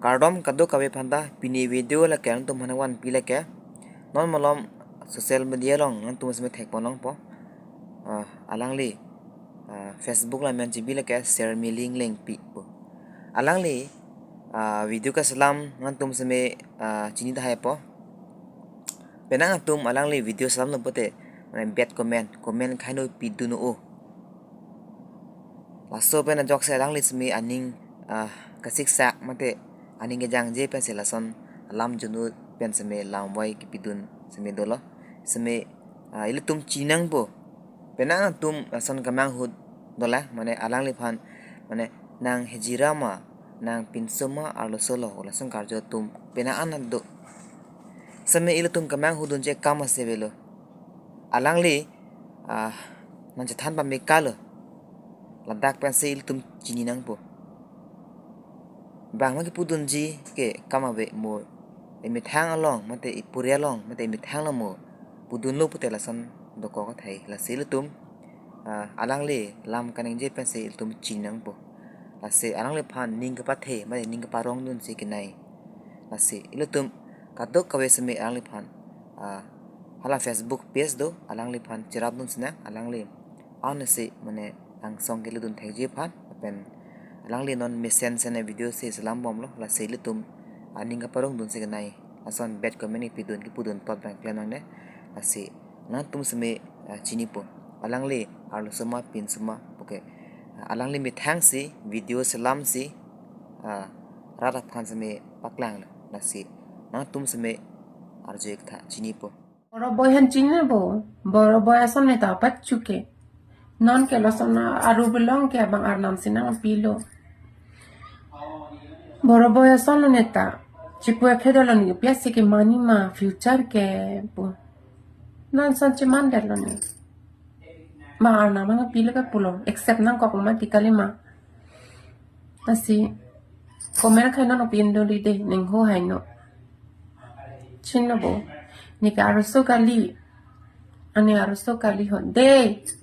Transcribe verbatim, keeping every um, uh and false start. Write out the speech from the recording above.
Kardom kadokave aphanta, pini video lake nangtum aphan nangvanpi lake. Non malom social media along nangtum seme thekpon longpo. Ah, alangli, ah, Facebook amen chibi lake Sermiling Lengpi pu. Alangli, ah, video kaselam nangtum seme, ah, chini tahai po. Penang atum alangli video selamlo pute, mane bad comment, comment kaino pidun-o. Laso pen ajok si alangli seme aning, ah, kasiksak mate aning kejangje pensi lason alam jun-o pen seme lamvai kepidun seme dolo. Seme, ah, ilitum chinangpo. Penang atum lason kemanghut dolang, mane alangliphan, mane nang hejira ma, nang pinso ma, arloso lo, lason karju atum penang an do. Seme ilitum kemanghudunji akam ase avelo. Alangli, ah, nangchethan pameka lo. Ladak pensi ilitum chini nangpo. Bang ma kepudunji ke akam ave mo, emethang along, mate ipuri along, mate emethang along mo pudunlo pute lason dokok athai. Lasi ilitum, ah, alangli lam kaningje pensi ilitum chinangpo. Lasi alangliphan ning kepathe, mate ning keparongdunsi kenai. Lasi ilitum kadokave seme alangliphan, ah, hala Facebook page do, alangliphan cherapdun sinang, alangli aun si mane angsong kelutdun thekji aphan, pen alangli non mesen sene video si selambomlo, lasi ilitum aning keparongdunsi kenai. Lason bad comment kepidun kepudun tot bang klem nangne. Lasi nangtum seme, ah, chinipo. Alangli arloso ma pinso ma, okay. Ah, alangli methang si video selam si, ah, rat aphan seme paklanglo. Lasi nangtum seme arju-ik tha, chinipo. Boro boi aphan chinipo. Boro boi ason neta patchuke. Non ke lason aru belong ke abang arnam si nangpilo. Boro boi ason neta. Chipu akhedolo ni piasi ke mani ma future ke pu. Non son chimandetlo ni. Ma arnam nangpilo ke pulo. Accept nangkok ma ti kalima. Lasi comment kaino no pindun ride, ningho haino. Chinlo bo. Neke arloso kali. Ani arloso kali ho. De.